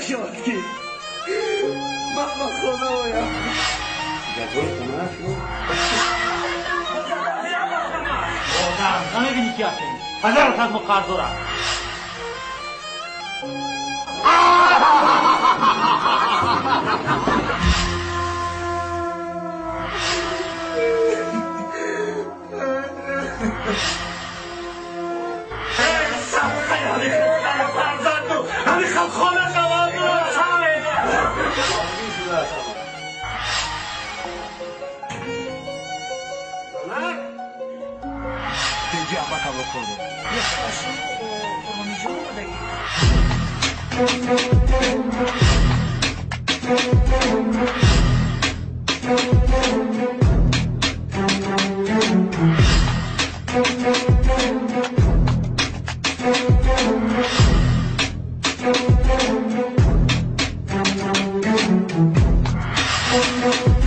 Мешавад ки ман ба хона оям. Ҷаббори хона аст? Одам намебинӣ, ки ҳастем, 1000 аз мо қарз дорад. Хона шавад. Thank you.